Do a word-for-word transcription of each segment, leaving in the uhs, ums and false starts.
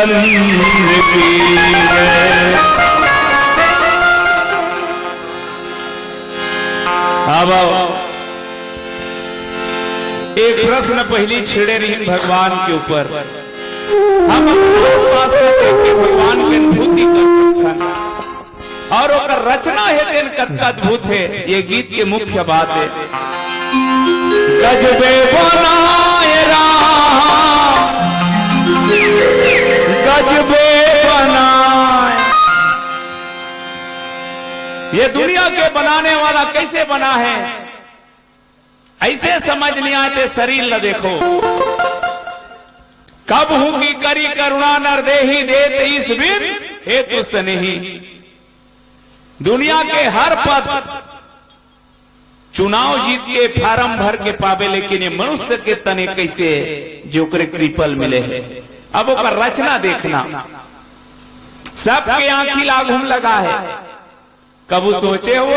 चंद की जय। अब एक प्रश्न पहिली छेड़े रहिन भगवान के ऊपर, हम अपन आसपास ला देख के भगवान के अनुभूति कर सकथन। और ओकर रचना हे तेन कतका अद्भुत हे, ये गीत के मुख्य बात हे। गजबे बनाए राम, गजबे बनाए। ये दुनिया के बनाने वाला कैसे बना है, ऐसे समझ नहीं आते। शरीर ल देखो, कब हूं की करी करुणा नर देही देत ईस बिन हेतु स्नेही। दुनिया के हर पद चुनाव जीत के फार्म भर के पावे, लेकिन ये मनुष्य के तने कैसे हे जो ओकरे कृपा ल मिले हे। अब ओकर रचना देखना, सबके आंखी लागू म लगा हे। कभू सोचे हो,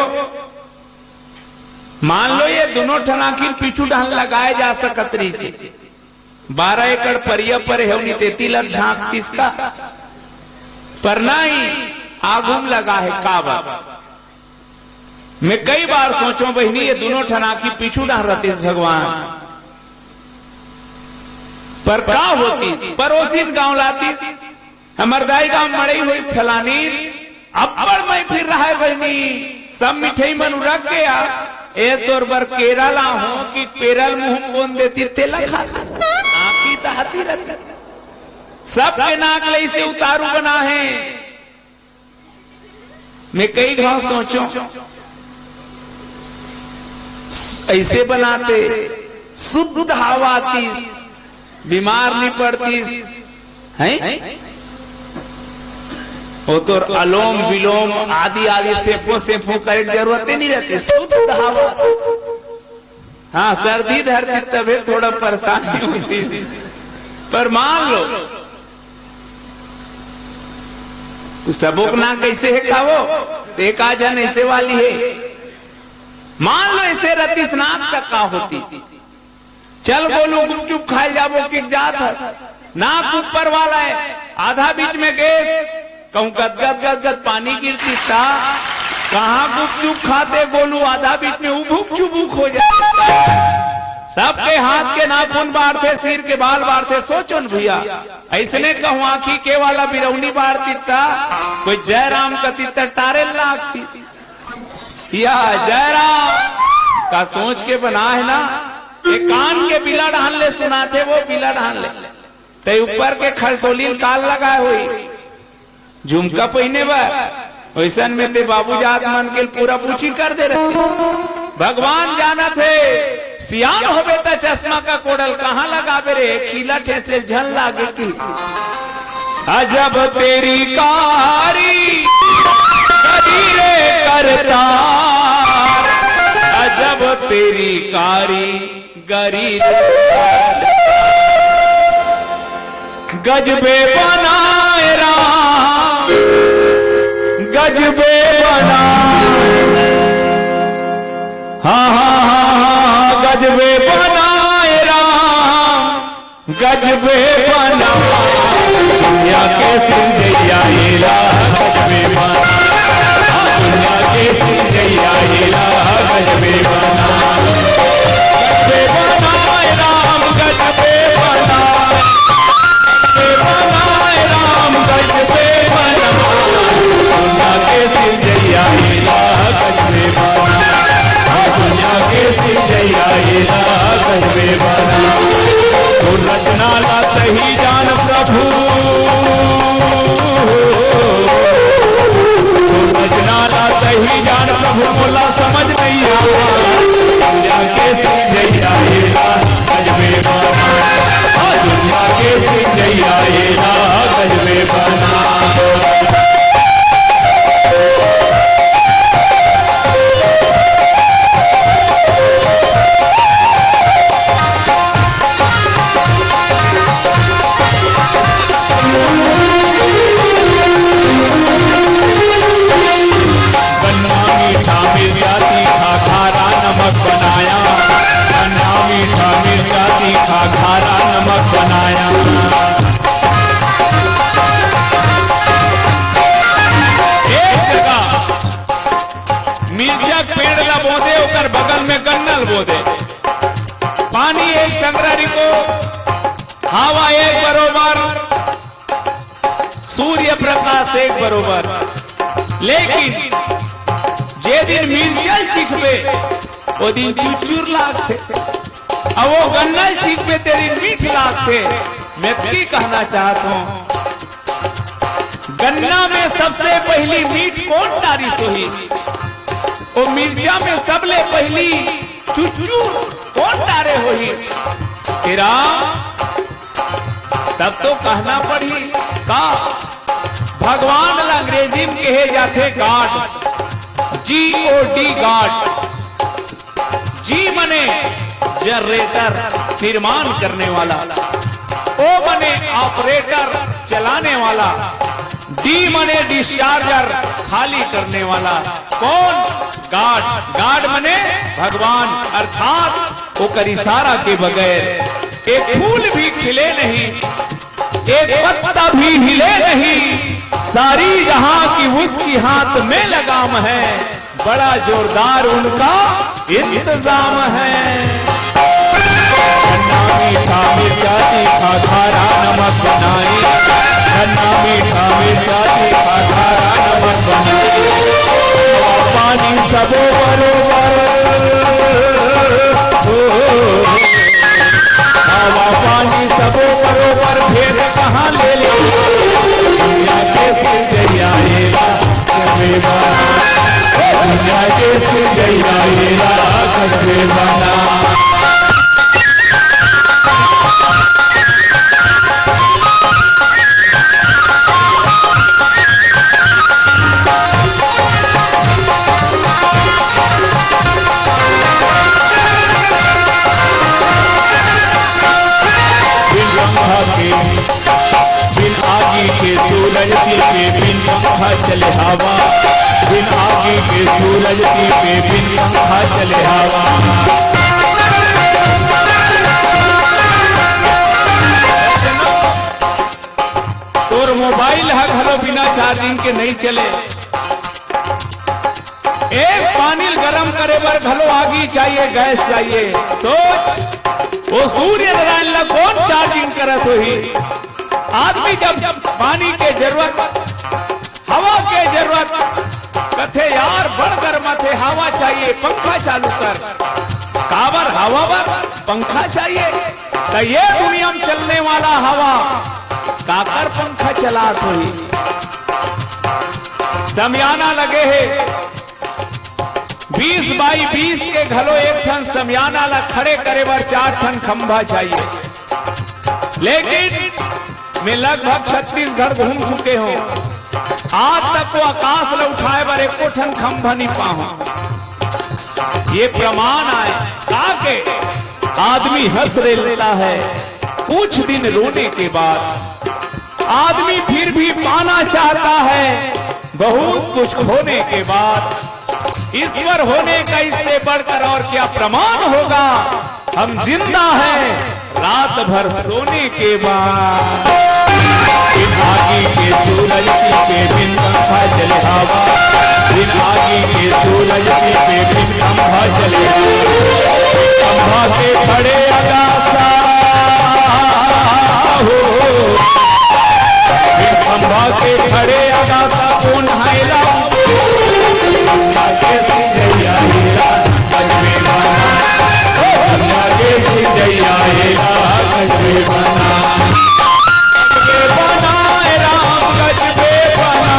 मान लो ये दुनों ठन आंखी ल पीछू डहन लगाए जा सकत रहिस हे, बारह एकड़ परिया पर हे, उनी तेती ल झांकतिस का, पर नहीं, आगू म लगा हे। काबर? मैं कई बार सोचों बहिनी, ये दुनों ठन आंखी पीछू डहन रहतिस भगवान, पर का होतिस? परोसिन गांव लातिस, हमर दाई गांव मड़ई होइस फलानी, अब्बड़ महफिल रहय बहिनी, सब मिठाई मन उरक गया। ए तोर बर केरा लाहूं कि पेरा ल मुंह म कोन देतिस तेला खा। आंखी त हाथी रहती, सबके नाक ले से उतारू बना हे। मैं कई घाव सोचों, ऐसे बनाते शुद्ध हवा आतिस, बीमार नहीं पड़तिस, हैं? वो तो अलोम विलोम आदि आदि सेपो सेपो करे के जरूरत ही नहीं रहती, शुद्ध हवा। हाँ, सर्दी धरती तबे थोड़ा परेशानी होती, पर मान लो, तो सबोक ना कैसे हे का वो? एक आध झन ऐसे वाली हे। मान लो ऐसे रतिस नाक तक का होतिस। चल गोलू गुपचुप खाए जाबो कि जात हस। नाक ऊपर वाला हे, आधा बीच में गेस, कहूं गदगद गदगद पानी गिरतिस ता, कहां गुपचुप खाते गोलू, आधा बीच में उभुक चुभुक हो जाते। सबके हाथ के नाखून बाढ़थे, सिर के बाल बाढ़थे। सोचो न भैया, ऐसने कहूं आंखी के वाला बिरौनी बाढ़तिस ता, कोई जय राम कतिस ता टारे लागतिस। या जय राम का सोच के बना हे ना, ये कान के बिला डहन ले सुनाथे, वो बिला डहन ले। ते ऊपर के खलटोली ल काल लगाए होही, झुमका पहिने बर, वैसन में ते बाबू जात मन के पूरा पूछी कर दे रहे। भगवान जानत हे, सियान होबे त चश्मा का कोड़ल कहां लगाबे रे, खीला ठेसे झन लागे कि। अजब तेरी कारी गरी रे करतार, अजब तेरी कारी गरी रे। गजबे बनाए राम, गजबे बनाए। हाँ, हाँ, हाँ, हाँ, हाँ, गजबे बनाए राम, गजबे बनाए। दुनिया के सिरजैया एला गजबे बनाए। हाँ, दुनिया के सिरजैया एला गजबे बनाए। गजबे बनाए राम, गजबे बनाए। गजबे बनाए राम, गजबे बनाए। दुनिया के सिरजैया एला गजबे बनाए। हाँ, दुनिया के सिरजैया एला गजबे बनाए। तो रचना ला सही जान प्रभु, तो रचना ला सही जान प्रभु, मोला समझ नहीं आवा। दुनिया के सिरजैया एला गजबे बनाए। हाँ, दुनिया के सिरजैया एला गजबे बनाए। गन्ना मीठा मिर्चा तीखा खारा नमक बनाया। गन्ना मीठा मिर्चा तीखा खारा नमक बनाया। में गन्ना ल बो दे। पानी एक संग रहिथे, हवा एक बरोबर, सूर्य प्रकाश एक बरोबर। लेकिन जे दिन मिर्चा ल चीखबे, ओ दिन चुरचुर लागथे। अब वो गन्ना ल चीखबे, ते दिन मीठ लागथे। मैं अतकी कहना चाहत हूँ, गन्ना में सबसे पहिली मीठ कोन डारिस होही? ओ मिर्चा में सबले पहिली चुरचुर कोन डारे होही? तेरा तब तो कहना पड़ही का? भगवान ला अंग्रेजी में कहे जाथे God, G O D, God। G मने जनरेटर, निर्माण करने वाला। O मने ऑपरेटर, चलाने वाला। D मने डिस्चार्जर, खाली करने वाला। कौन? God। God मने भगवान, अर्थात ओकर इशारा के बगैर एक फूल भी खिले नहीं, एक पत्ता भी हिले नहीं। सारी जहां की उसकी हाथ में लगाम है, बड़ा जोरदार उनका इंतजाम है। गन्ना मीठा, मिर्चा तीखा, खारा नमक बनाई। गन्ना मीठा, मिर्चा तीखा, खारा नमक बनाई। हवा पानी सबो बरोबर। ओ, हवा पानी सबो बरोबर, भेद कहाँ ले ले? दुनिया के सिरजैया एला गजबे बना। दुनिया के सिरजैया एला गजबे बना। बिन पंखा के, बिन आगी के, सूरज के, बिन पंखा चले हवा। बिन आगी के, सूरज के, बिन पंखा चले हवा। तोर मोबाइल ह घलो बिना चार्जिंग के नहीं चले। एक पानी ल गरम करे बर घलो आगी चाहिए, गैस चाहिए। सोच, वो सूर्य नारायण ला कौन चार्जिंग करत होही? आदमी जब पानी के जरूरत, हवा के जरूरत, कथे, "यार, बड़ गरमाथे, हवा चाहिए, पंखा चालू कर।" काबर हवा बर पंखा चाहिए? त ये दुनिया में चलने वाला हवा काकर पंखा चलात होही? समियाना लगे हे, बीस बाई बीस के घलो एक ठन समियाना ला खड़े करे बर चार ठन खंभा चाहिए। लेकिन मैं लगभग छत्तीसगढ़ घूम चुके हूँ, आज तक वो आकाश ला उठाए बर एको ठन खंभा नहीं पाहूं। ये प्रमाण आय, का के आदमी हंस लेता है कुछ दिन रोने के बाद, आदमी फिर भी पाना चाहता है बहुत कुछ खोने के बाद। ईश्वर होने का इससे बढ़कर और क्या प्रमाण होगा? हम जिंदा हैं रात भर सोने के बाद। बिन आगी के, सूरज के, बिन पंखा चले हवा। बिन आगी के, सूरज के, बिन पंखा चले हवा। खंभा के खड़े अगासा हो, बिन खंभा के खड़े अगासा कोन हायला। दुनिया के सिरजैया एला गजबे बना। ओ दुनिया के सिरजैया एला गजबे बना। गजबे बना ए राम, गजबे बना।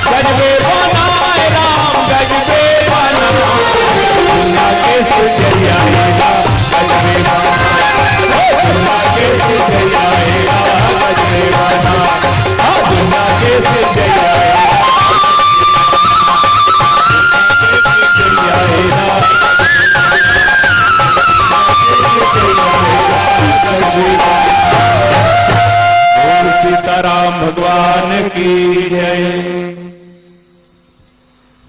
गजबे बना ए राम, गजबे बना। दुनिया के सिरजैया एला गजबे बना। ओ दुनिया के सिरजैया एला गजबे बना। आ दुनिया के सिरजैया एला बोल सीताराम भगवान की जय।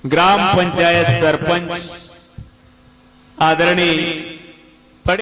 ग्राम पंचायत सरपंच आदरणीय